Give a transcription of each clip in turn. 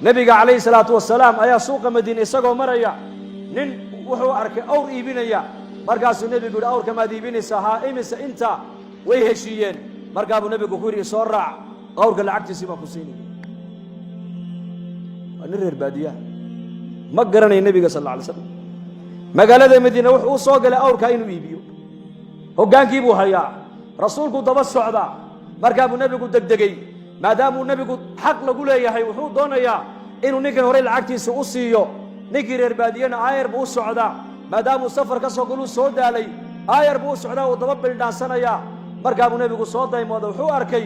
Nebiga calayhi salaatu wasalaam ayaa suuqa Madiine isagoo maraya, nin wuxuu arkay awr iibinaya. Markaasuu nebigu yidhi: "Awrka maad iibinaysaa?" "Haa." "Imise inta?" Way heshiiyeen. Markaa buu nebigu ku yidhi: "Soo raac, awrka lacagtiisii baan ku siinaya." Waa nin reer baadiyaha, ma garanaya nebiga sal alla alay slam. Magaalada Madiine wuxuu u soo galay awrkaa inuu iibiyo. Hoggaankii buu hayaa, rasuulku daba socdaa. Markaa buu nebigu degdegey, maadaamuu nebigu xaq lagu leeyahay. Wuxuu doonayaa inuu ninkan horey lacagtiisa u siiyo. Ninkii reer baadiyena aayar buu u socdaa, maadaamuu safar ka soo galuu soo daalay. Aayar buu u socdaa, uu daba bildhaansanayaa. Markaa buu nebigu soo daymooda, wuxuu arkay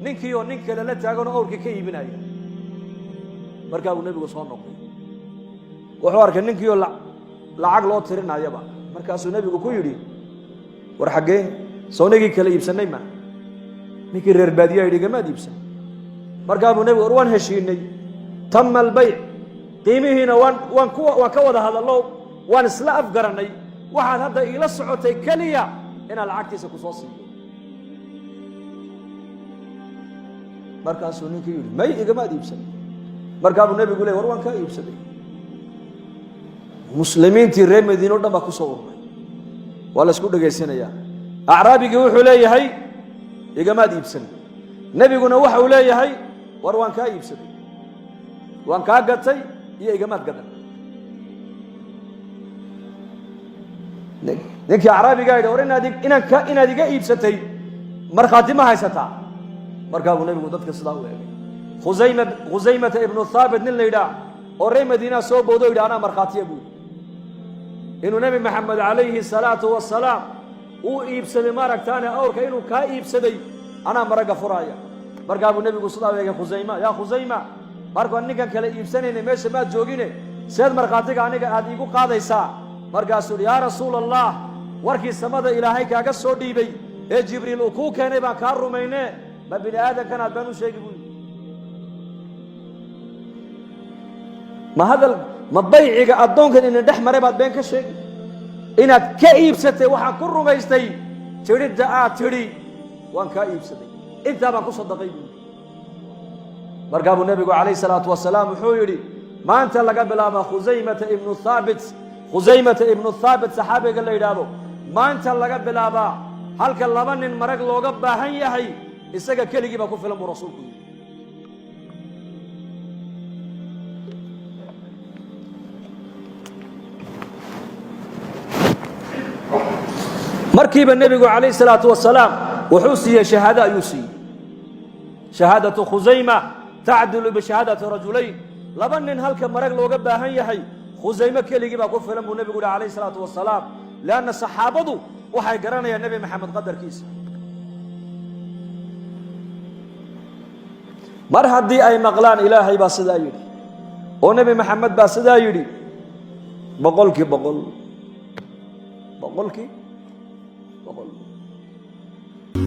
ninkii oo nin kale la taaganoo awrkii ka iibinaya. Markaa buu nebigu soo noqday, wuxuu arkay ninkii oo lacag loo tirinayaba. Markaasuu nebigu ku yidhi: "War xaggee sownagii kala iibsannay?" Ma ninkii reer baadiyaa yidhi: "Gamaad iibsan." Markaa buu nebigu: "War waan heshiinay, tama albayc, qiimihiina waan ka wada hadallo, waan isla afgarannay. Waxaad hadda iila socotay keliya inaan lacagtiisa ku soo siiyo." Markaasuu ninkii yidhi: "May, igamaad iibsan." Markaa buu nebigu ley: "War waan kaa iibsaday." Muslimiintii reer Madiine o dhan baa ku soo ururay, waa la isku dhegaysanayaa. Acraabigii wuxuu leeyahay: "Igamaad iibsan." Nebiguna waxa uu leeyahay: "War waan kaa iibsaday, waan kaa gatay iyo igamaad gadan." Ninkii acraabigaa yidhi: "War inaad iga iibsatay markhaati ma haysataa?" Markaa buu nebigu dadka sidaa u eegay. Khusayma, Khusaymata ibnu Thaabit nin la yidhaah oo reer Madiinaa soo boodo, yidhi: "Anaa markhaatiya," buu yidhi, "inuu Nebi Maxamed calayhi salaatu wasalaam uu iibsaday. Maaragtaane awrka inuu kaa iibsaday anaa maragga furaaya." Markaa buu nebigu sidaa u eegay Khusayma. "Yaa Khusayma, markaan ninkan kale iibsanayna meesha maad joogine, seed markhaatiga aniga aad iigu qaadaysaa?" Markaasuu yidhi: "Yaa Rasuula Allah, warkii samada Ilaahay kaaga soo dhiibay ee Jibriil uu kuu keenay baan kaa rumayne, ma bini aadamkanaad baan u sheegi?" buu yidhi. Ma hadal ma bayciga addoonkan inin dhex maray baad been ka sheegi? Inaad ka iibsatay waxaan ku rumaystay tidhidda aad tidhi: 'Waan kaa iibsaday.' Intaa baan ku sadaqay," buu yidhi. Markaa buu nebigu calayh salaatu wasalaam wuxuu yidhi: "Maanta laga bilaaba Khusaymata ibnu Thaabit, Khusaymata ibnu Thaabit saxaabiga la yidhaahdo, maanta laga bilaabaa halka laba nin marag looga baahan yahay, isaga keligii baa ku filan," buu rasuulku yidhi. Markiiba nebigu calayh salaatu wasalaam wuxuu siiyey shahaado ayuu siiyey. Shahaadatu Khusayma tacdilu bishahaadati rajulayn. Laba nin halka marag looga baahan yahay, Khusayme keligii baa ku filan, buu nebigu yihi calayh salaatu wasalaam, leanna saxaabadu waxay garanayaan Nebi Maxamed qadarkiisa. Mar haddii ay maqlaan Ilaahay baa sidaa yidhi oo Nebi Maxamed baa sidaa yidhi, 100%, 100%.